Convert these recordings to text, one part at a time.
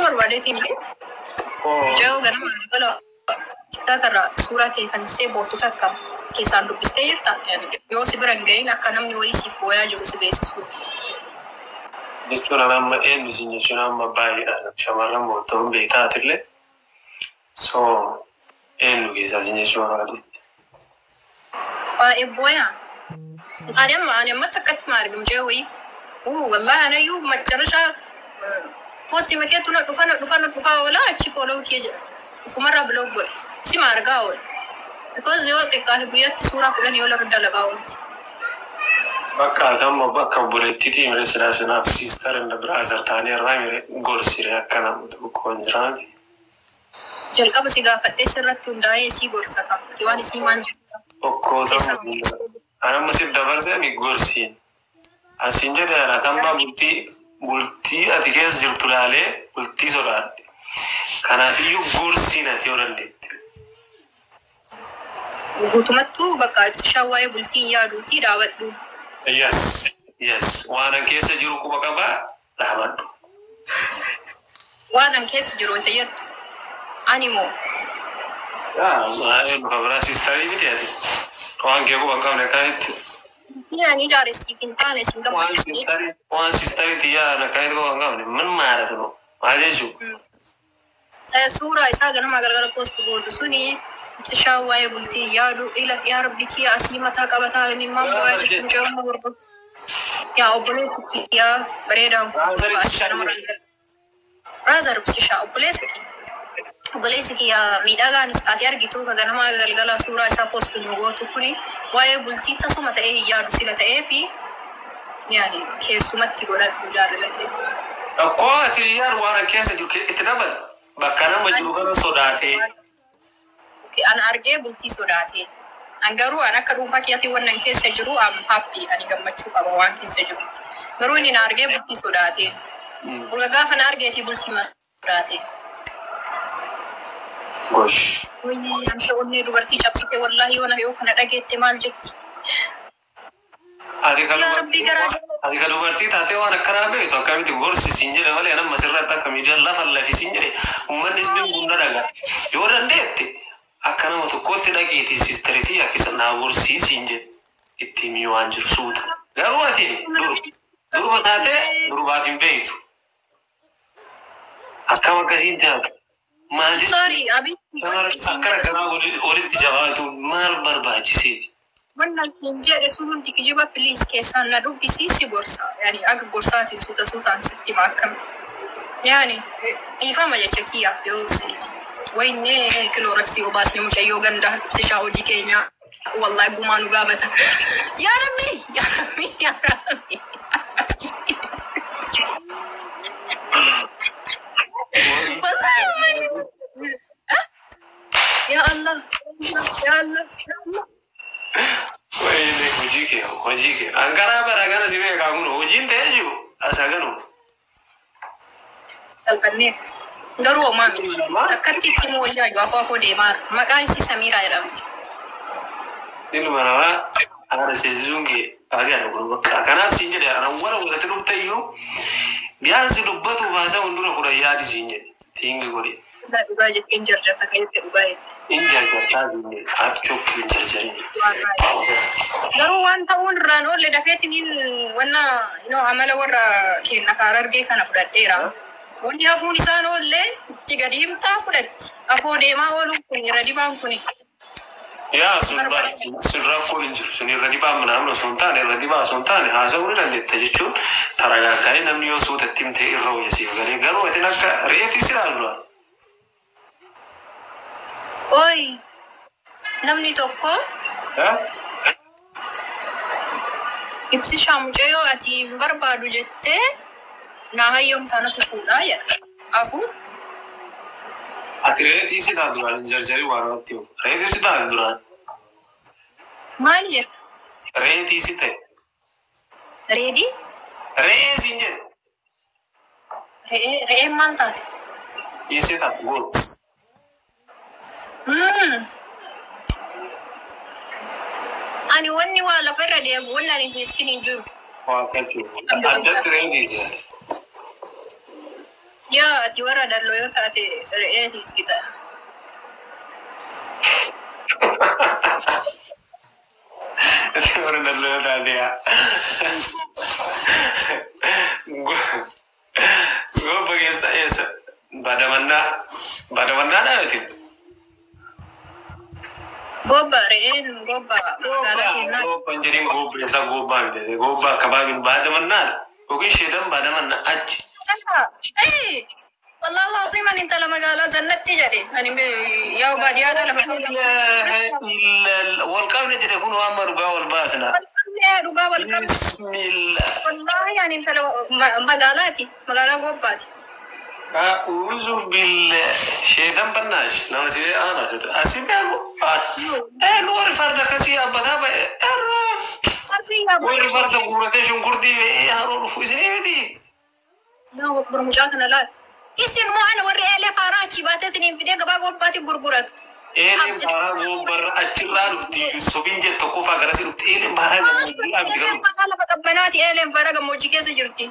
Barbaadeetiin miti. Mucayyoo ganama galgala takkarraa suuraa kee fannisee booltu takka keessaan dubbistee jirta. Yoo si bira hin gahin akka namni wayii siif booyaa jiru si beeksisuuf. Jechuun an amma eenyu isin jechuun amma baay'eedha. Shamarran moota'uun beektaatillee. So eenyu keessaa isin jechuu barbaadetti? Baay'ee booyaa. Ani amma takkatti ma arge mucayyoo wayii. Uu, wallahi anayyuu macarrashaa post makeetu na dhufa, na dhufa, na dhufa oola, achi follow kee jedha. Ufumarraa block godhe. Sima argaa oola. Because yoo xiqqaate guyyaatti suuraa 10 yoo irra dalagaa oolti. Bakka ati amma bakka obboleettiitii mire silaa sinaaf sister and brother taanee irraa mire gorsire akka nama tokko hin jiraati. Jalqaba si gaafadhee sirratti hundaa'ee isii gorsa qaba. Ati waan isii maal jedhu. Okkoo ani amma siif dabarsee mi gorsiin. Asiin jedhe ati amma bultii ati keessa jirtu laalee bultii sodaadhe. Kanaafiyyuu gorsiin ati yoo dandeette. Guutumattuu bakka ibsishaa waa'ee bultii hin yaaduutii dhaabadhu. Yes. Waan an keessa jiru quba qabaa, dhaabadhu. Waan an keessa jiru wanta jettu. Ani moo? Yaa maal biraa sister miti ati. Waan kee quba hin qabne kaanitti. Ani jaaressiif hin taane sin Waan gammachiisne. sister, waan sister tiyyaa kaanitti quba hin qabne man ማለት ነው? Maal jechuun? Suuraa isaa ganama galgala post gootu suni ibsishaa waa'ee bultii hin yaadu ila yaa rabbi kiyya asii mataa qabataa inni maal boo'aa jirtu mucayyoon barbaadu. Yaa obboleessi kiyyaa bareedaan kun. Brother ibsishaa. Brother ibsishaa obboleessi kiyya. Obboleessi kiyya miidhagaanis taate argitu ka ganama galgala suuraa isaa post nu gootu kuni waa'ee bultii tasuma ta'ee hin yaadu sila ta'ee fi yaani keessumatti godhadhu jaalala kee. Akkoo ati yaadu waan an keessa jiru itti dabal. Bakka nama jiru kana sodaatee. An argee bultii sodaate. An garuu an akka dhuunfaa kiyyaatti wannan keessa jiru am happy, ani gammachuu qaba waan keessa jiru. Garuu inni na argee bultii sodaate. Urga gaafa na argeeti bultii ma sodaate. Gosh. Wayii amsa onnee dubartii cabsite, wallahi yoo na yoo kana dhageette maal jetti? Ati kan Yaa Rabbii garaa ati kan dubartii taatee waan akkanaa beektu akkamitti gorsi siin jedhe malee nama sirratti akka miidiyaan lafa lafi siin jedhe uummanni isin hunda dhaga. Yoo dandeette akka nama tokkootti dhaqiitii sisteritii akkisa naa gorsii siin jedhe itti himii waan jiru suuta. Garuu ati durba taatee durbaaf hin beektu. Akkam akkasiin taatu? Maal jechuudha? Sorry, abi. Akkana kanaa walitti jabaatu maal barbaachisee? Wannan siin jedhe sun hundi kijiba, please keessaan na dubbisii si gorsa. Yani akka gorsaatiin suuta suutaan sitti hima akkam. Yani dhiifama jecha kiyyaaf yoo si wayne Clorox obaasni mucayyoo ganda ibsishaa hojii keenyaa wallahi gumaa nu gaafata. Yaa Rabbi, yaa Rabbi, yaa Rabbi. Wallahi ya Allah, ya Allah, ya Allah. Wayne hojii kee, hojii kee. An karaa bara kana si beekaa kun hojiin ta'ee jiru asa ganu. Salphannee garuu homaa miti. Akkatti itti immoo wayyaa afoo afoo deemaa maqaan isii Samiiraa jedhamti. Ilma namaa haadha seensisuun kee agarra kun bakka kanaaf siin jedhe ana wala walatti dhufte iyyuu biyaansi dubbatu baasaa hundura kudha yaadi siin jedhe tiingi godhe. Dhugaa dhugaa jetteen jarjarta kan jette dhugaa jette. In jarjartaa siin jedhe ati chokki hin jarjarin. Garuu waan ta'uun irraan oolle dafeetiniin wanna amala warra keenya kaara argee kana fudhadheera. Wanni hafuun isaan oolle itti gadi himtaa fudhatti. Afoo deemaa ooluun kun irra dibaan kuni. Yaa sun bara sun rakkoon hin jiru, sun irra dibaa ምናምን osoo hin taane, irra dibaa osoo hin taane haasa'uu ni dandeetta jechuun taragaaggaa'ee namni yoo suutatti himtee irra wayya galee garuu atin akka reetii si ilaalu. Oy, namni tokko ibsishaa mucayyoo ati hin barbaadu jettee naa hayyamtaa natu fuudhaa jedha. Afuu. Ati reetii si taatu duraan hin jarjarii waan namatti himu. Reetii si taate duraan. Maal jirta? Reetii si ta'e. Reedii? Re'ee siin jedhe. Re'ee, re'een maal taate? Isi taate goot. Ani wanni waa lafa irra deemu wanni ani hin jiru. Waa akkachuu. Addatti reetii si taate. Yaa ati warra dalloo yoo taate re'ee siskita. Ati warra dalloo yoo taate yaa. Gobba keessa eessa? Badamannaa. Badamannaadhaa yootiin? Gobba re'een gobba magaalaa keenyaa. Gobba hin jedhin gobba eessa gobbaa miti. Gobba akka baay'ee badamannaadha. Yookiin sheedan badamannaa achi. Ee, wallahi alazim ani intala magaalaa jannatti jedhe. Ani yaa baadiyyaadha lafa. Wal qabne jedhe kun waan dhugaa wal baasna. Walqabne dhugaa wal qabne. Bismillah. Wallahi ani intala magaalaati. Magaalaa gobbaati. A'uuzu billah. Sheedan bannaash nama si aanaa sote. Asi beeku. Nu warri farda akkasii yaabbataa ba'e. Fardi yaa Warri farda guuratee shunkurtii fe'ee haroo dhufu isinii miti. Yaa gurmucaa kana laal. Isin moo ana warri eelee faaraa achii baatee isiniin fidee gabaa gobbaatti gurguratu. Eeleen faaraa gobbarra achirraa dhufti. Sobin jettu tokkoffaa garasii dhufti. Eeleen faaraa gammoojjii miti Eeleen garuu. faaraa lafa qabbanaati eeleen faaraa gammoojjii keessa jirti.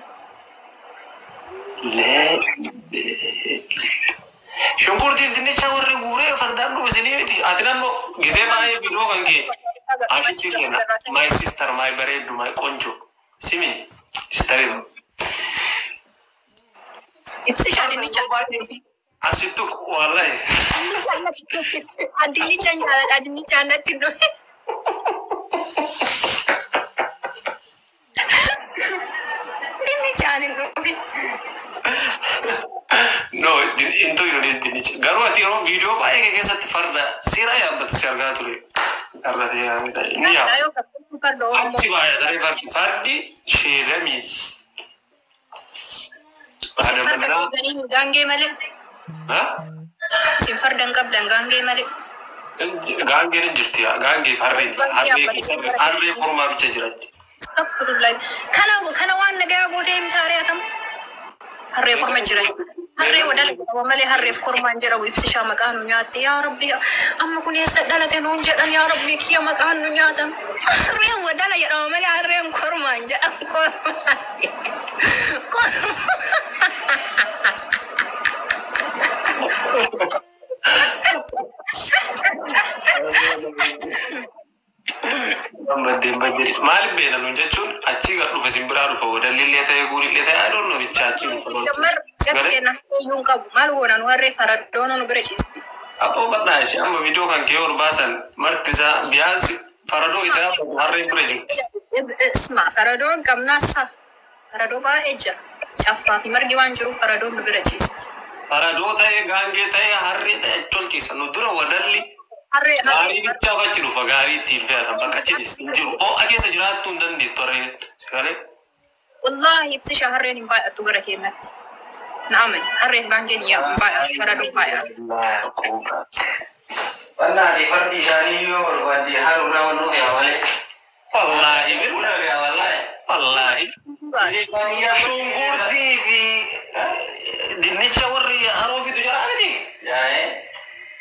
Shunkurtiif dinnicha warri guuree fardaan dhufu isinii miti. Ati naannoo gisee baay'ee bidoo kan kee. Ashitti kenna. My sister, my bareeddu, my qonjo. Simi, sister. Ibsishaa dinnicha. Asittu wallahi. Dinnicha jaaladha dinnicha natti hin dhufe. Dinnichaan hin dhufe. No, into ironis dinnicha. Garuu ati yeroo viidiyoo baay'ee kee keessatti farda seera yaabbatu si argaa ture. Farda ta'ee yaabata. Inni yaabata. Yoo qabdu farda Oromoo. Achi baay'atanii fardi. Fardi sheedamii. Isin farda qabdanii gaangee malee. Ha? Isin farda hin qabdan gaangee malee. Gaangeen hin jirti. Gaangee fi harreen. Harree harree kormaa bicha jira. Astaghfirullah. Kana waan nagayaa gootee himta ari'atam. Harree korma jira. Harree wadala jedhama malee harreef kormaan jedhamu ibsishaa maqaa nu nyaatte. Yaa Rabbi amma kun eessa dhalate nuun jedhan yaa Rabbi kiyya maqaan nu nyaatan. Harreen wadala jedhama malee harreen kormaan jedhamu kormaan. Baddeen baddeen maaliif beela nuun jechuun achi gad dhufe simbiraa dhufa wadalli ta'e guurillee ta'e adoon nu bicha achi dhufa. Jammar gadi kenna iyyuu hin qabu. Maal goona nu harree faraddoon nu bira ciisti. Abboo bal'aa ishee amma viidiyoo kan kee ol baasan marti isaa biyaansi faradoo itti dhaabbatu harreen bira jirti. Isma faradoon qabnaa sa faradoo baay'ee jira. Caffaa fi margi waan jiruuf faradoon nu bira ciisti. Faradoo ta'e gaangee ta'e harree ta'e achi ol ciisa nu dura wadalli Harree gaarii harree bichaaf achi dhufa gaarii ittiin fe'atan bakka achi hin jiru. Ho'a keessa jiraattuu hin dandeettu harreen. Sagalee. Wallahi ibsisha harreen hin baay'attu gara keenyatti. Na'aman harreen gaangeen hin baay'atu faradoon baay'atu. Wallahi fardi isaanii yoo barbaadde haruudhaa waan nuuf yaa malee. Wallaahi Buna yaa wallahi. wallaahi. Shunkurtii fi dinnicha warri haroo fidu jaraa miti. Yaa'ee.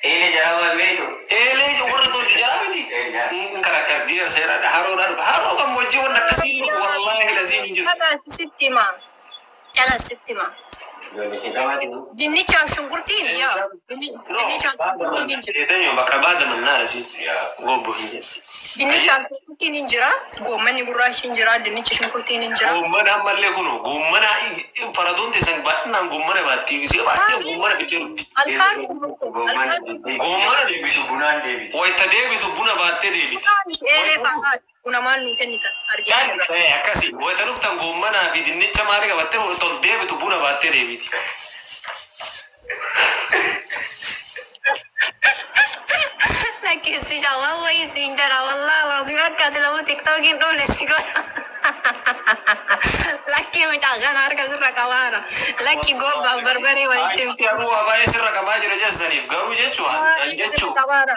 Eelee jaraa waan beektu. Eelee warri tolchu jaraa miti. Karakkardiya seera haroodhaan dhufa. Haroo gammoojjii wanni akkasii dhufu wallaahi laziim hin jiru. Haga sitti himaa. Cala sitti himaa. Dinnichaaf shunkurtiin yaa dinnichaaf shunkurtiin hin jiru. Sheetan bakka baadaman naara si gobbo hin jedhu. Dinnichaaf shunkurtiin hin jira. Goommanni gurraachi hin jira. Dinnichi shunkurtiin hin jira. Goommana ammallee kunu goommana faradoon teessan baay'inaan goommana baatti. Isee baay'ee goommana fiddee dhufti. Alkaan Goommana deebisu bunaan deebiti. Wayita deebitu buna baattee deebiti. Eelee fa'aa buna maal nuu kennita argina. Akkasii wayita dhuftan goommanaa fi dinnicha maalii qabattee tol deebitu buna baattee deebiti. Lakkeessi shawaa wayii siin jira wallaahi laazim akka ati lamu tiktookiin dhumne si godha. Lakkii mucaa kana harka sirra qabaara. Lakki gobbaaf barbaree walitti hin Garuu waa baay'ee sirra qabaa jira jeessaniif garuu jechuun jechuu qabaara.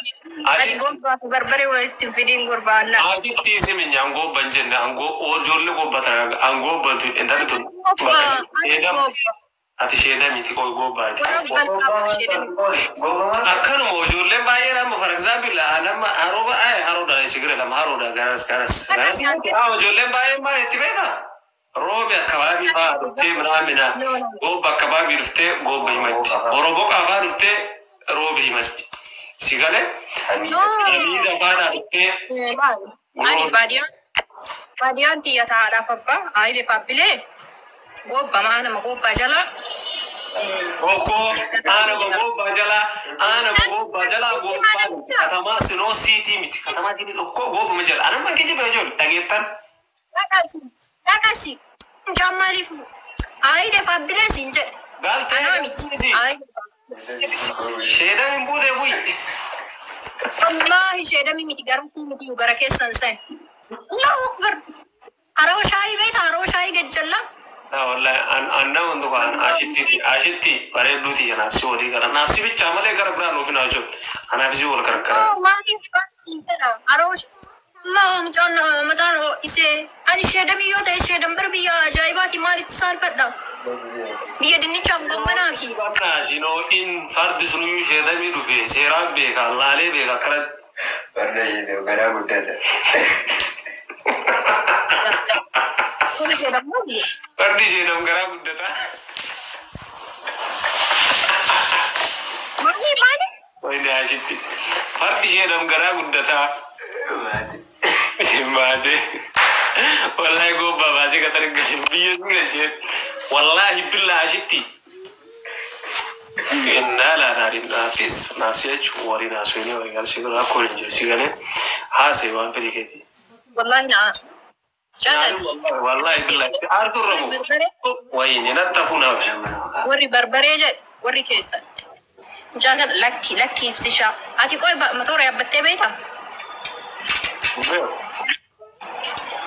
Ati gobbaaf barbaree walitti hin fidiin gurbaanna. Asitti isimin angoo ban jenne angoo ijoollee gobbatan angoo bantu intalli tun Ati ati sheedamiiti qoy gobbaati. Gooma. Akkanuma ijoolleen baay'een amma for example nama haroo baay'ee haroodha shigire lama haroodha garas garas garas ijoolleen baay'een maal itti beekaa Roobi akkabaabii fa'aa dhuftee minaamina. No, no. Goobba akkabaabii dhuftee goobba himatti. Oroboqaa fa'aa dhuftee roobi himatti. Si galee? No. Hamiida fa'aa dhuftee Laal. Ani baadiyyaan tiyya taa'aadhaaf abbaa aayilee faabbilee goobba maanama goobbaa jala. Okkoo aanama goobbaa jalaa aanama goobbaa jalaa goobbaa katamaa sinoo siitii miti katamaa siitii tokko goobbama jala anamma kijiba ijoollee dhageettan. Dhaqasi dhaqasi mucaan maaliif aayilee faabbilee siin jedhe. Galtee Anaa miti. Aayilee. Sheedan hin buute bu'i. Wallaahi sheedami miti garuu miti gara keessan sen. Allahu akbar. Haroo shaayii beekta haroo shaayii gajjallaa. Wallahi an nama tokko an ashitti ashitti bareedduuti jana si walii gara naaf si bichaa malee gara biraan oofin haa ijoollee anaaf si wal gargaara. Oh, maaliif baasiin jedha haroo Allah mucaan mataan isee ani sheedami yoo ta'e sheedan bar biyya ajaa'ibaati maalitti saalfadha. Biyya dinnichaaf gommanaati. Sinoo in fardi sunuyyuu sheedamii dhufe seeraan beeka laalee beeka akkanatti. Farda ishee garaa guddata. Kun sheedam maali? Fardi sheedam garaa guddata. Maali maali? Wayne ashitti. Fardi sheedam garaa guddataa. Baate. Wallahi gobbaa baasee qaxar galchee biyya sun galchee. Wallahi billaa ashitti. Innaa laa naafis naafsi jechuun warii naasuu walii galchee rakkoo hin jiru si galee haasee waan fedhii keeti. Wallahi naa. Caqas. Wallahi billaa aartuu ramu. Barbaree Wayne natti hafuu naaf. Warri barbaree jedhe warri keessan. Mucaan kana lakki lakki ibsishaa. Ati qoy motora yaabbattee beektaa?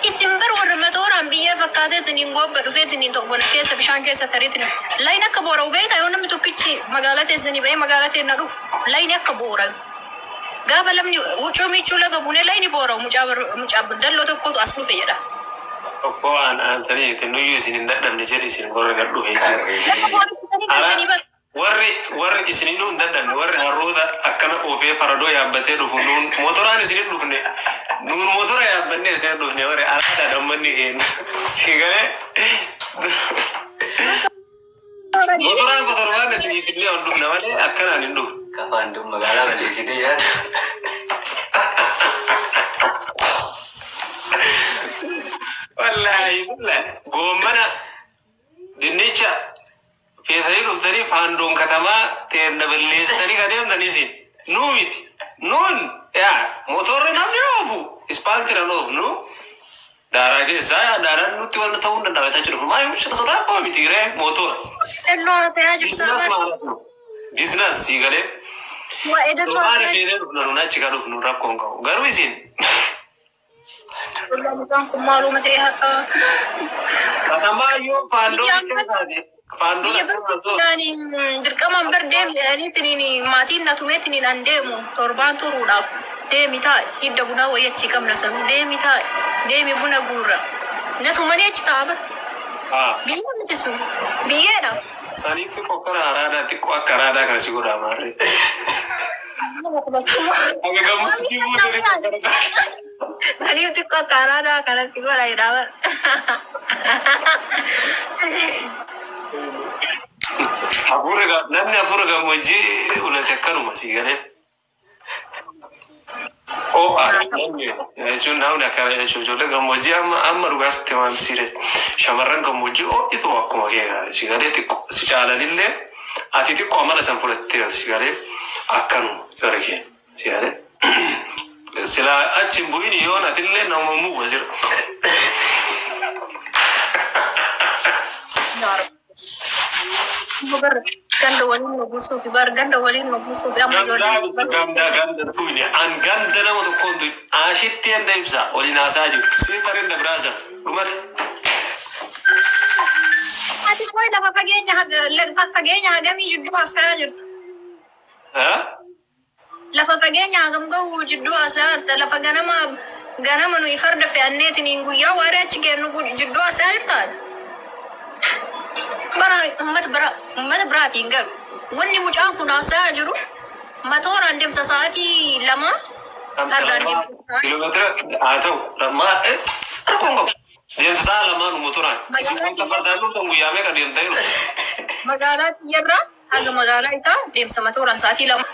Isin bar warra motoraan biyya fakkaateetiin gobba dhufeetiin tokko keessa bishaan keessa tariitiin layin akka boora'u beektaa yoo namni tokkichi magaalaa teessanii ba'ee magaalaa teenna dhufu layni akka boora'u. Gaafa lamni huccuu miiccuu laga buunee layni boora'u mucaa dalloo tokkotu as dhufe jedha. Tokko waan aansanii nuyyuu isin hin dadhabne jedhe isin warra gad dhufe jechuudha. Lafa boora'u galtanii bar. Warri isinii hin dadhabne warri harroota akkana oofee faradoo yaabbatee dhufu nuun motoraan isinii dhufne nuun motora yaabbannee isinii dhufne warri alaadhaan ammanni keenya. Sigalee motoraan kotorbaan isinii fidnee ol dhufna malee akkanaan hin dhufne. Kafaan dum magaalaa balleessitee yaada. Wallaahi billahi goommana dinnicha feetanii dhuftanii faandoon katamaa teenna balleessanii kan deemtan isin nuu miti nuun yaa motorri namni oofu ispaaltiran oofnu daaraa keessaa yaa daaraan nutti wanta ta'uu hin danda'a jechuudha dhufu maal mucha sodaa qaba miti ree motora. Elloo haasayaa jirsaa Biizinaas bar. maal biizinaas sii galee Waa edelloo Dhumaana haasayaa feetee dhufna nuun achi kan dhufnu rakkoon qabu garuu isin jirta. Mucaan kun maaluma ta'e haqa. katamaa yoo faandoo Biyyaan bichaa taate faandoon Biyya akkana osoo barbaadaan dirqamaan bar deemi jedhaniitiin maatiin na tumeetiin an deemu torbaan turuudhaaf deemi taa'i hidda bunaa wayii achii qabna sanuu deemi taa'i deemi buna guurra na tumanii achi taa'a bar Haa. biyya miti sun biyyeedha. Sanitti qoqqora araadaa xiqqoo akka araadaa kana si godhaa maarree. Akka gammachiisuu buutee Saniif xiqqoo akka araadaa kana si godha jedhaa bar. Hafuura namni hafuura gammoojjii ulate akkanuma si galee. Ho'a namni jechuun namni akkana jechuun ijoollee gammoojjii amma amma dhugaas waan serious shamarran gammoojjii ho'itu akkuma kee si galee xiqqoo si caalanillee ati xiqqoo amala san fudhattee si galee akkanuma gara kee si galee. Sila achi hin bu'in yoon atillee nama muua jira. Ganda waliin nu buusuufi bar ganda waliin nu buusuufi amma Gandaa ijoolleen ganda ganda tuuni an ganda nama tokkoon tuuni ashitti enda ibsa waliin haasaa jiru si tareen biraasa dhumate. Ati qoy lafa fageenya hagamii jidduu haasayaa jirta. Lafa fageenya hagam ga'u jidduu haasayaa jirta. Lafa ganama ganama nuyi farda fe'anneetiin guyyaa waaree achi kennu jidduu haasayaa jirtaati. Bara ummata biraatiin galu. Wanni mucaan kun haasayaa jiru matooraan deemsa sa'aatii 2 fardaan deemsa sa'aatii Kiiloomeetira haa ta'u lammaa Rakkoon qabu. Deemsa sa'a lamaan motoraan. Isin Magaalaa kun kiyya fardaan dhuftan guyyaa meeqa deemtanii dhuftan? Magaalaa kiyyarraa haga magaalaa isaa deemsa motoraan sa'aatii 2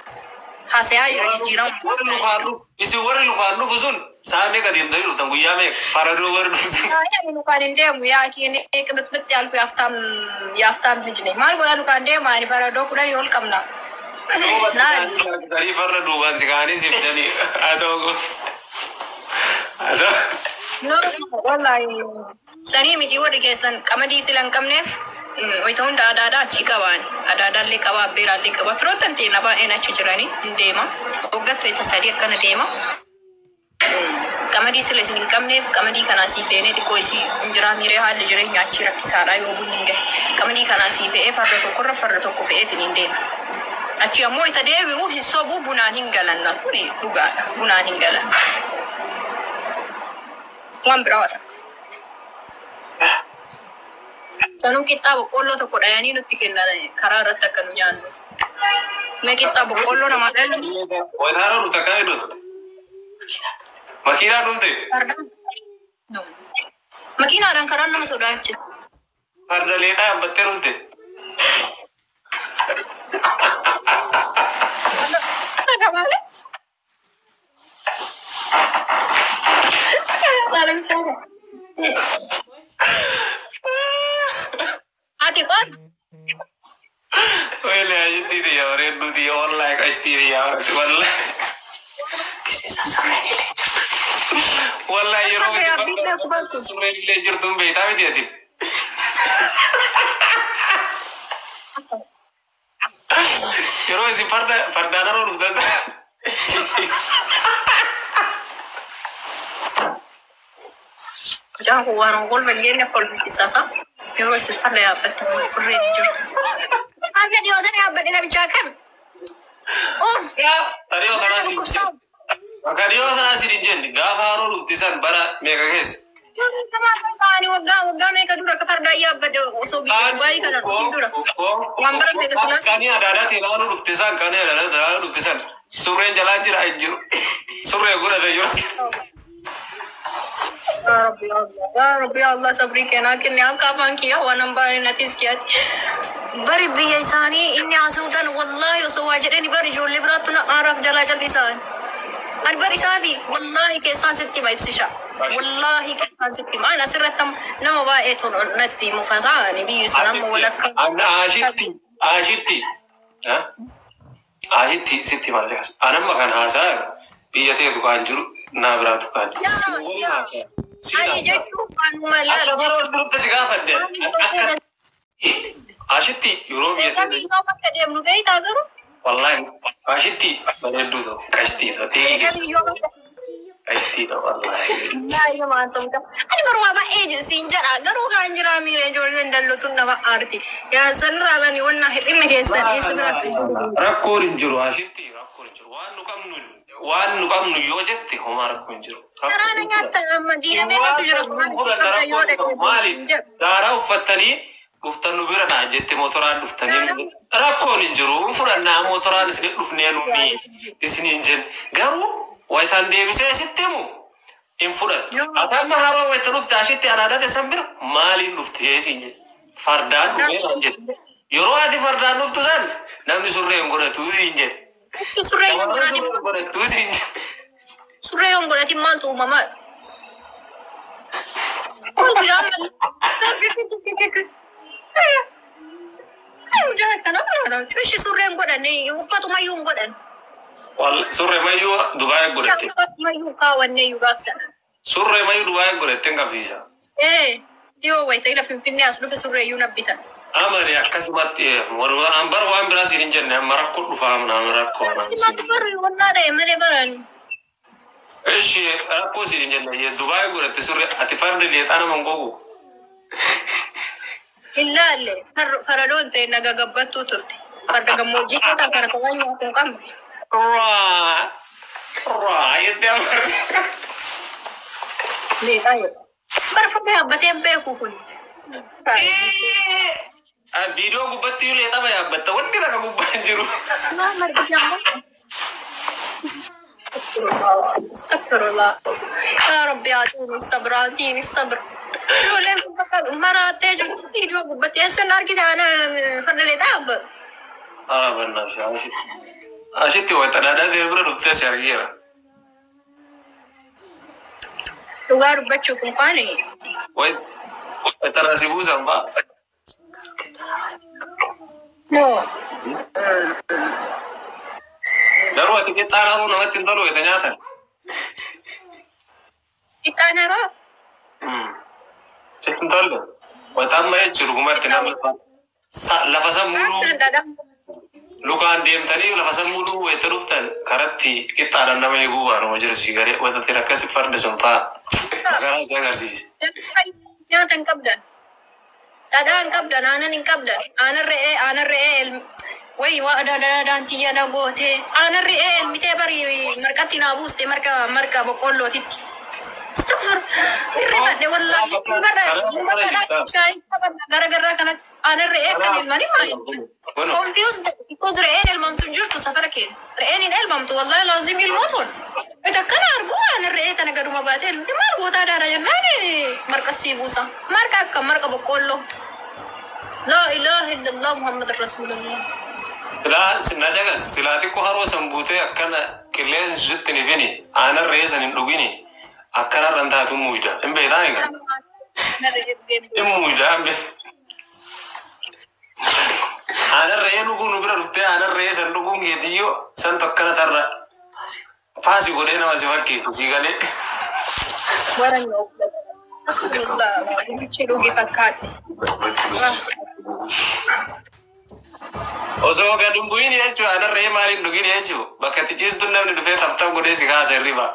haasayaa jira jijjiirama. Warri lukaan dhufu isin warri lukaan dhufu sun sa'a meeqa deemtanii dhuftan guyyaa meeqa? Faradoo warri dhufu sun. Ani lukaan hin deemu yaa kiini qibixbitti alku yaaftaam yaaftaam ልጅ ነኝ maal godhaa lukaan deema ani faradoo 10 ol qabna. Duuba si Laal. kaanii harkisanii farda duubaan si kaanii si fidanii haasa'u kun. Haasa'u. No, wallahi. Sanii miti warri keessan qamadii sila hin qabneef wayita hunda adaadaa achi qabaan. Adaadaallee qaba, abbeeraallee qaba. Firoottan teena baay'een achi jiranii hin deema. Waggaatti wayita 3 akkana deema. Qamadii sila isin hin qabneef qamadii kanaa sii feenee xiqqoo isii hin jiraa miiree haalli jireenya achi rakkisaadha yoo bunni hin gahe. Qamadii kanaa sii fe'ee farda tokkorra farda tokko fe'eetiin hin deema. Achi ammoo itti deebi'u hin sobuu bunaan hin galanna. Kuni dhugaadha. Bunaan hin galanna. Waan biraa wata. Sanuu qixxaa boqqoolloo tokko dhayanii nutti kennan karaa irratti akka nu nyaannu. Mee qixxaa boqqoolloo namaa dhayan Wayitaarraa dhufte akkamii dhufte? Makiinaa dhufte? Fardaan. No. Makiinaadhaan karaan nama sodaachisa. Farda leexaa yaabbattee dhufte? Ati qon Wele ashittii tiyya bareedduu tiyya wallahi qashtii tiyya wallahi. Surreen illee jirtu. Wallahi yeroo isin farda surreen illee jirtu hin beektaa miti ati. Yeroo isin farda fardaan haroo dhuftan Mucaan kun waan kolfa hin jenne kolfisiisasa. Yeroo isin farda yaabbattan turreen hin jirtu. Harka dhiyootan yaabbadhe namichaa kam? Uff! Tariyoo Mataa kanaa siin dhukkubsaa. Bakka dhiyoo sanaa siin hin jenne gaafa haroo dhufti san bara meeqa keessa? Ta'anii waggaa waggaa meeqa dura akka fardaa yaabbadhe osoo biyya Dubaayii kana dhufin dura. Waan bara meeqa silaas. Kanii adaadaa ilaaluu dhufte san kanii adaadaa ilaaluu dhufte san surreen jalaa jira hin jiru. Surree godhate jiru. Ya Rabbi ya Allah. Ya Rabbi ya Allah sabrii kennaa kenne akka afaan kiyyaa waan hambaan natis kiyaati. Bari biyya isaanii inni haasa'uudhaan wallaahi osoo waa jedhani bari ijoollee biraattu na aaraaf jalaa jal'isan. Ani bari isaafi wallaahi keessaan sitti hima ibsisha. Wallaahi keessaan sitti hima. Ani asirratti amma nama baay'eetu natti mufataa ani biyyi sun amma walakkaa. Ashitti ashitti ashitti sitti hima anamma kan haasaa biyya teetu kan jiru naa biraatu kan jiru. Yaa yaa. Ani jechuun waanuma laal Akka bara dhufte si gaafadhe akka ashitti yeroo biyya Egaa teetu biyya akka deemnu beektaa garuu. wallahi ashitti bareedduu ta'u qashtii ta'u ta'ee Egaa keessa biyya akka qashtii ta'u wallahi. Ani garuu baay'ee siin jedha garuu kan jira miira ijoolleen dallootuun nama aarti. Yaa sanirraa bani wanna hir'ina keessan eessa bira akka jiru. Rakkoon hin jiru ashitti rakkoon hin jiru waan nu qabnu waan nu qabnu yoo jette homaa rakkoon hin jiru. Karaa na nyaattan amma diina meeqatu jira Fudhanna yoo rakkoon hin dhaqee qabu maali hin jedhu. daaraa uffattanii dhuftan nu bira naa jette motoraan dhuftanii rakkoon hin jiru fudhannaa motoraan isin dhufnee nuuni isin hin jenne garuu wayitaan deebisee sitti himu hin fudhattu. Ati amma haroo wayita dhufte ashitti anaadate san bira maaliin dhuftee siin jedhe fardaan dhufee naan jedhe yeroo ati fardaan dhuftu san namni surree hin godhatu siin jedhe. Surree yoo Shamarran godhatin surree hin godhattu siin jedhe. Surree yoo godhatin maaltu uumamaa? Kolfi amma Mucaan akkana godhata. Ishi surree hin godhanne uffatumayyuu hin godhan. Surree mayyuu Dubaayii godhatte. Uffatumayyuu kaawwannee iyyuu gaafsan. Surree mayyuu Dubaayii godhatte hin qabsiisa. Ee dhiyoo wayita ila Finfinnee as dhufe surree iyyuu nabbitan. Amani akkasumatti an bara waan biraa siin hin jenne amma rakkoo dhufaa amma rakkoo. Simatti barri wannaa ta'e malee baran. Ishi rakkoo siin hin jenne Dubaayii godhatte surree ati fardi leexaa nama hin gogu. Hin laalle faradoon ta'e naga gabbattuu turte. Farda gammoojjii ta'an kana kan nyaatu hin qabne. Raa raa jettee amarti. Leexaa jedha. Bara farda yaabbatee hin beeku kun. Viidiyoo gubbatti iyyuu leexama yaabbatta wanni takka gubbaa hin jiru. Maal margite ammoo? Astagfirullah. Yaa Rabbi, aatiin sabr, aatiin sabr. Ijoolleen kun bakka maraattee jirtu viidiyoo gubbatti eessan argite ana farda leexaa abba. Haa bannaa ashitti wayita dhadhaa deemu bira dhuftee si argeera. Dhugaa dubbachuuf unkaan Wayita si buusan fa'a. No. Garuu ati qixxaan haroo namatti hin tolu wayita nyaatan. Qixxaan haroo. Sitti hin tolle. Wayita amma jechuun dhugumatti nama lafa san muluu lukaan deemtanii lafa san muluu wayita dhuftan karatti qixxaadhaan nama eeguu waanuma jiru si garee wayita ta'e akkasi fardi sun fa'a. Maqaan isaa agarsiise. Nyaata hin qabdan. Dhadhaa hin qabdan, aannan hin qabdan. Aannan re'ee, aannan re'ee elmi. Wayi waa dhadhaan tiyya na gootee. Aannan re'ee elmitee bari marqatti naa buuste, marqa marqa boqqollootitti. Astagfir. Hirrifadhe wallaahi. Barra barra shaayii qaban gara garaa kanatti. Aannan re'ee kan elmanii maali? Confused because re'een elmamtu hin jirtu safara keenya. Re'een hin elmamtu, wallahi laazim ilmoo tol. Ita akkana argu aannan re'ee tana gaduma baatee elmite maal gootaa daadha jennaan marqa sii buusa. Marqa akka marqa boqqoolloo. Laa ilaaha illallah Muhammad Rasulullah. Silaa na jagas silaa xiqqoo haroo san buutee akkana qilleensi sitti hin ifini, aannan re'ee san hin dhugini, akkana irraan taatu muuyida. Hin beektaa egaa? Hin muuyida, hin beektaa. Aannan re'ee dhuguu nu bira dhuftee aannan re'ee san dhuguun keetiyyoo santu akkana tarra faasi godhee nama si fakkeessu si galee. Namichi dhuge fakkaate. Osoo gad hin bu'in jechuudha, aannan re'ee maaliin dhugin jechuudha, bakka itti ciistu namni dhufee taftaa godhee si kaasa hirriba.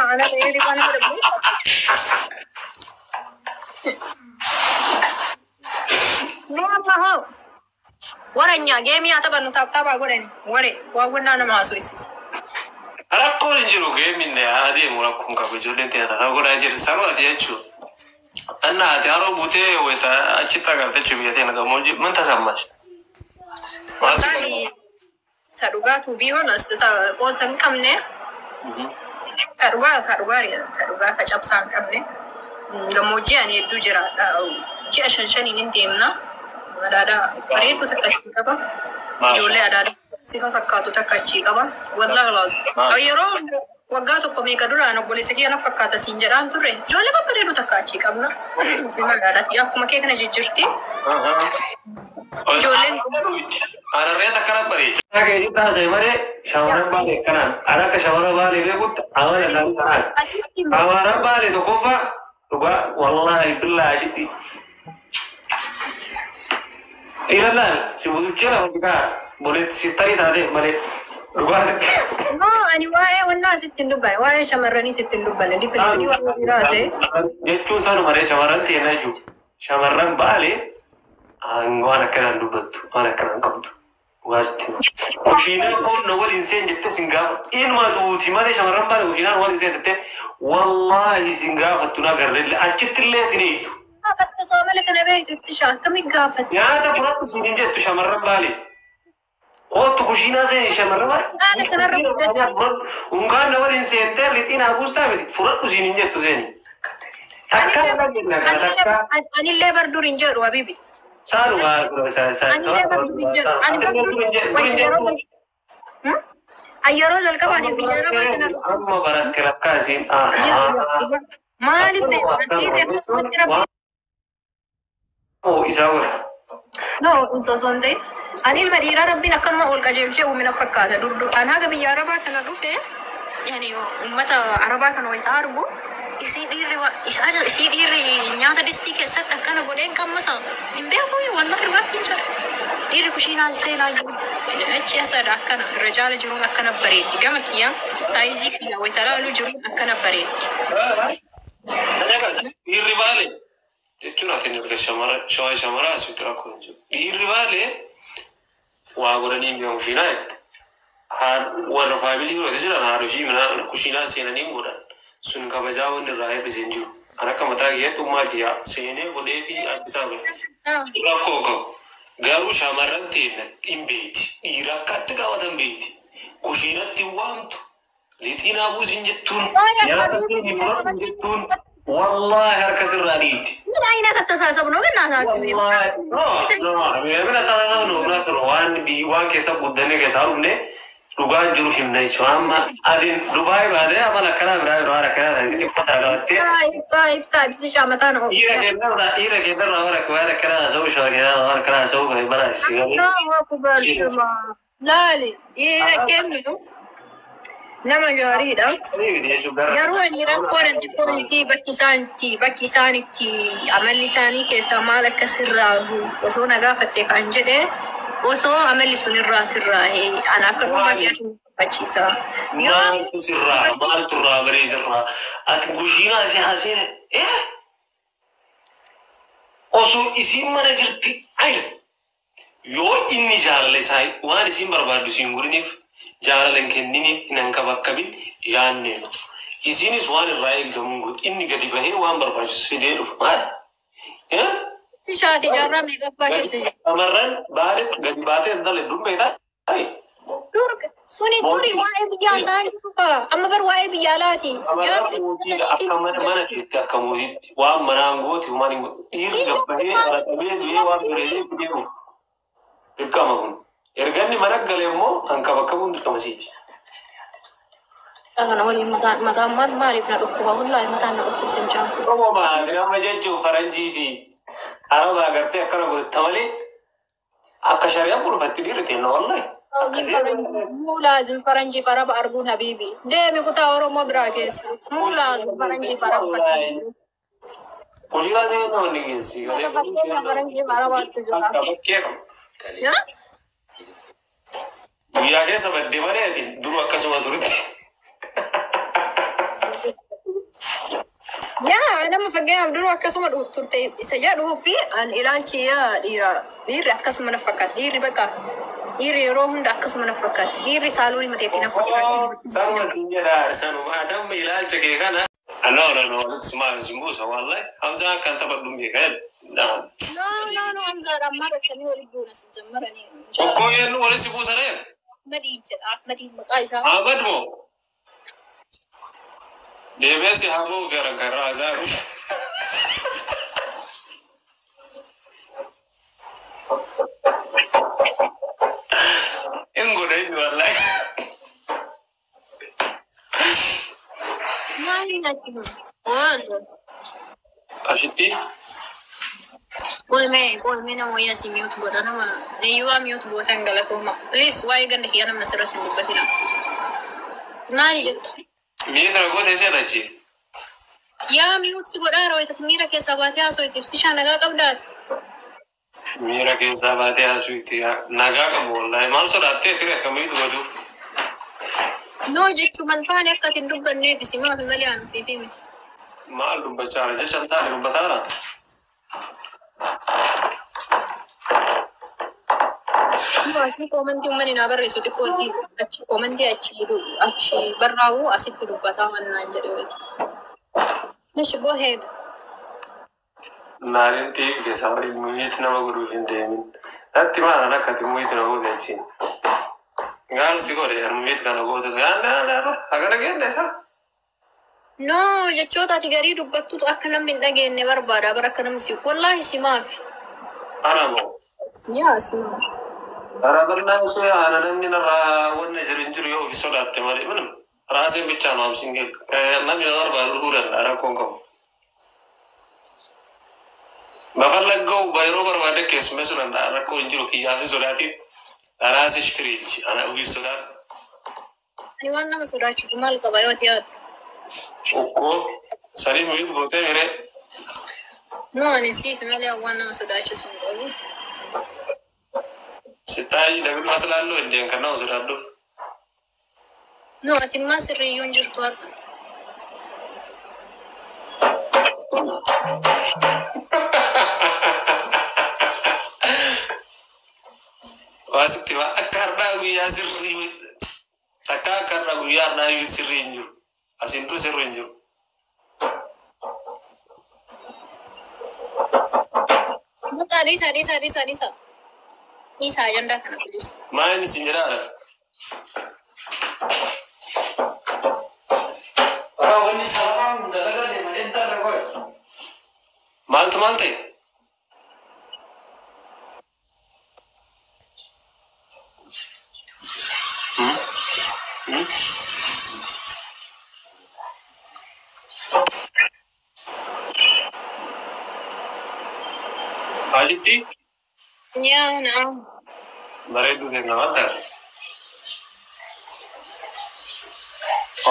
Aannan re'ee ribaa nama dhabu. Mee amma hoo? Waranya geemii haa taphannu, tap taphaa godhani. Ware waawwannaa nama haasofsiisa. Rakkoon hin jiru, geemiin adeemu rakkoon qabu, ijoolleen ta'e tasaa godhaa jiru sanuu ati jechuudha. Anna ati haroo buutee wayita achitti agarte jechuudha, biyya teena gammoojjii min tasammash. Wallahi ta dhugaa, to be honest, ta qoosa hin qabne, ta dhugaa, ta dhugaa, ta dhugaa, ta cabsaa hin qabne, gammoojjii ani hedduu jiraadha. Ji'a shan shaniin hin deemna. Adaadaa bareedduu takka achii qaba. Ijoollee adaadaa sifa fakkaatu takka achii qaba. Wallahi laazim. Yeroo waggaa tokko meeqa duraan obboleessa kiyya na fakkaata siin jedhaan turre, ijoollee babbareedduu takka achii qabna. Ilma adaadaati. Akkuma kee kana jijjiirti. Ijoolleen Ararree takkana bareecha. Keetii taasise malee shamarran Baalee akkanaan an akka shamarran Baalee beekutti amala isaanii kanaan. Asitti Shamarran Baalee tokkoffaa dhugaa wallaahi billaa ashitti. Ilalaan si butuchee lafa si kaa boleetti sistarii taatee malee dhugaa sitti. No, ani waa'ee wannaa sitti hin dubbanne, waa'ee shamarranii sitti hin dubbanne, definitely waa'ee biraase. Jechuun isaanuma malee shamarran teena jechuudha. Shamarran Baalee waan akkanaan dubbattu, waan akkanaan qabdu. Dhugaa sitti hima. Kushiinaa koon na waliin seen jettee sin gaafa. Ilma duuti malee shamarran Baalee kushiinaan waliin seen jettee wallaahi sin gaafattu na garreellee achitti illee sin eeyyu. Gaafatte osoo amala kana beektu, ibsisha akkamiin gaafatte? Nyaata fudhadhu siin hin jettu shamarran Baalee. Kootu kushiinaa seeni shamarran Baalee. Haala kanarra guddate. Unkaan na waliin seentee lixiin haa guustaa miti fudhadhu siin hin jettu seeni. Takka dhageenna kana takka. Anillee bar dur hin jedhu, habibi. Saanuma. Anillee bar dur hin jedhu. Ani bar dur yeroo yeroo jalqabaatiif biyya Arabaa kana Amma baratte lakkaasiin. Maaliif beektan dhiirri akkasumatti rabbi Isaa godha. No, osoo hin ta'in. Ani ilma dhiiraa rabbiin akkanuma ol qajeelchee uumina fakkaata. Dur dur an haga biyya Arabaa kana dhufe, yani uummata Arabaa kana wayita argu, isii dhiirri isii dhiirri nyaata distii keessatti akkana godheen qammasa. Hin beeku, wallahi dhugaa siin jira. Dhiirri kushiinaan seenaa jiru. Achi asadha akkana irra caala jiruun akkana bareeddi. Gama kiyyaa saayizii kiyya wayita laalu jiruun akkana bareeddi. Dhiirri Baalee jechuun ati erga shamara shawaa shamaraa asitti rakkoo hin jiru. Dhiirri Baalee waa godhanii mi'a kushiinaa jette. Warra faamilii biroo jiran haadha ishii mana kushiinaa seenanii hin godhan. Sun kabajaa wanti irraa hir'ise hin jiru. An akka mataa kiyyaatti ummaatti yaa seenee godhee fi addisaa godhe. Rakkoo qabu. Garuu shamarran teenya hin beekti. Dhiira akkatti qabatan beekti. Kushiinatti waamtu. Lixiinaa buusin jettuun nyaata seenii fudhatu jettuun wallaahi harka sirraa dhiibdi. ምን አይነት አተሳሰብ ነው በእናታችሁ? ምን አተሳሰብ ነው? እውነት ነው። Waan biyyi waan keessa guddannee keessaa dhufne dhugaan jiru himna jechuudha. Amma adiin Dubaay baatee amala akkanaa biraa yeroo haala akkanaa ta'e xixiqqoo tana qabattee ibsa ibsa ibsi mataa ነው። dhiira kennarraa dhiira kennarraa waan akka waan akkanaa haasa'uu shawaa kennarraa waan akkanaa haasa'uu kan bara si galee. Laali dhiira kennu nama gaariidha. Garuu ani rakkoon anti poolisii bakki isaan itti bakki isaan itti amalli isaanii keessaa maal akka sirraahu osoo na gaafatte kan jedhe osoo amalli sun irraa sirraa'e ana akka dhuunfaa kiyyaatti barbaachisa. Yoo Maaltu sirraa maaltu irraa baree sirraa ati kushiinaa si haasee osoo isiin mana jirti ayla yoo inni jaalala isaa waan isiin barbaaddu isiin godhiniif jaalala hin kenniniif hin hankabakkabin yaannee no. Isiinis waan irraa eegamu hin godhu inni gadi bahee waan barbaachisu fidee dhufa. Maal? Si shaati jaarraa meeqaffaa keessa jira? Shamarran baaletti gadi baatee hin talle dumbeetaa. Dur suni duri waa'ee biyyaa isaanii dhugaa amma bar waa'ee biyya alaati. Jaarsi Akka mana mana keetti akka mootiitti waan manaan gooti waan hin godhu. Dhiirri gabbahee baratamee du'ee waan bareedee fidee dhufa. Dirqama kun. Erga inni mana gale immoo hankabakkabuun dirqama siiti. Kana waliin mataan mataan maal maaliif na dhukkuba? Wallaahi mataan na dhukkubsa hin jaamu. Oromoo maali nama jechuun faranjii fi araba agartee akkana godhatta malee akka shari'aan bulfatti dhiirri ta'e wallahi. Muu laazim faranjii araba arguun habiibi. Deemi kutaa Oromoo biraa keessa. Muu laazim faranjii araba. Kushiinaa ta'e namni geessi. Faranjii arabaatu jira. Akka bakkee qabu. Yaa? Guyyaa keessa badde malee ati duru akkasuma turte. Yaa nama fakkeenyaaf duruu akkasuma turte isa jedhuu fi an ilaalchi yaa dhiira dhiirri akkasuma na fakkaata dhiirri bakka dhiirri yeroo hunda akkasuma na fakkaata dhiirri saaluun mateetti na fakkaata. Sanuma siin jedha sanuma atamma ilaalcha kee kana. No no no sumaan sin buusa wallahi Hamzaan akkan taphadhu beeka. No no no Hamzaadha amma rakkanii waliin buuna sin jammaranii. Okkoo yennu walitti si buusa ree? Ahmadii jedha Ahmadiin maqaa isaa. Ahmad moo? Deebi'ee si hamuu gara karaa isaa dhufu. Hin godhe inni wallahi. Maal nyaatti kun? Waan. Ashitti Qoomee qoomee nama wayyaa si mute godha nama eeyyuwaa mute gootan galatooma. Please waa'ee ganda kiyyaa namni asirratti hin dubbatina. Maali jettu? Mi'a kana goote isheen achi. Yaa mute si godhaa yeroo itti miira keessaa baatee haasoo itti ibsishaa nagaa qabdaati. Miira keessaa baatee haasuu itti nagaa qabu wallahi maal sodaattee ture akkamiitu godhu. No jechuu malfaani akka ati hin dubbanneef si maatu malee aan ofiifi miti. Maal dubbachaa jira jecha hin taane dubbataara. Asii koomantii uummanni naa barreessu xiqqoo asii achi koomantii achi achi barraa'u asitti dubbataa waan naan jedhe wayi. Nish go ahead. Naaniin xiqqee keessaa waliin muyyiitti nama godhuuf hin deemin. Natti maal akka ati muyyiitti nama godhe achiin. Gaal si godhe muyyiitti kana goote gaal hagana geenne isaa. No jechoota ati garii dubbattutu akka namni hin dhageenye barbaada bara akka namni si wallaahi si maafi. Ana moo. Yaa si maafi. Karaa bal'aa ishee ana namni narraa wanna jiru hin jiru yoo ofi sodaatte malee ምንም ራሴን ብቻ ነው አምሲንግ namni na barbaadu dhufuu danda'a rakkoon qabu. በፈለገው yeroo barbaade keessummeessuu danda'a rakkoo hin jiru kiyyaaf hin sodaatin ራስሽ ፍሪ እንጂ ana ofii sodaadhu. Ani waan nama sodaachisu maal qaba yoo ati yaaddu? Okkoo sanii muyyiitu gootee miree. No ani siif malee waan nama sodaachisu hin qabu. ሲታይ ለምን መስላለሁ እንዴ kan nama sodaadhuuf. No ati immaa sirriiyyuu hin jirtu har'a. Waa sitti waa akka har'aa guyyaa sirrii takka akka har'aa guyyaa har'aa iyyuu sirrii hin jiru. Asiin dura sirrii hin jiru. Bakka dhiisa dhiisa dhiisa dhiisa. Dhiisa ajandaa kana please. Maal inni sin jedhaa? Raawwanni salamaan dalagaa deeman intarra qoy. Maaltu maal ta'e? Maalitti Yaa naam. bareedduu kenna waan taate.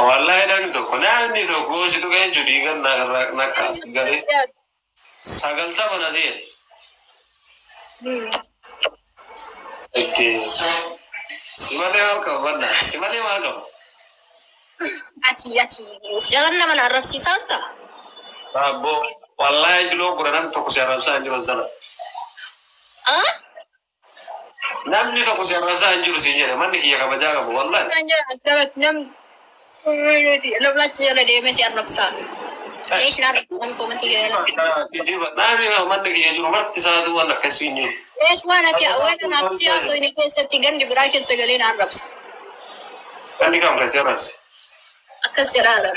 Wallahi namni tokko situ kan jechuun dhiigan nakkaas galee 90 na seene. Itti si malee maal qaba banna si malee maal qaba? Ati jalan nama na arrabsiisaa jirta? Abbo wallahi jiloo kudha namni tokko si arrabsaa hin jiru sana. Ah? Namni tokko si arrabsaa hin jiru siin jedhe manni kiyya kabajaa qabu wallahi. Kan jedhan as dabatti namni Namni jala deemee si arrabsaa. Eesh na arrabsaa namni koomantii gaela. Kijiba namni manni kiyya jiru marti isaatu waan akkasii hin jiru. Eesh waan ati waan anaaf siyaasa inni keessatti gandi biraa keessa galee na arrabsa. Namni kam kan si arrabse? Akkas jedhaadha.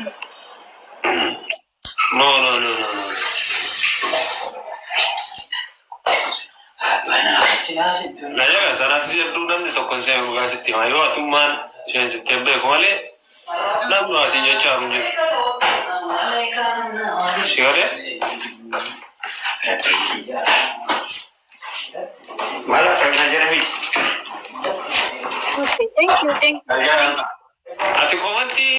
No, no, no, no, no. Na jaga sanaaf si hedduu namni tokko si dhugaa sitti hima yoo atummaan isheen sitti hin beeku malee namni waa siin jechaa hin jiru. Si galee? Maal akka isa jedhame. Thank you, thank you. Gargaaraan. Ati komantii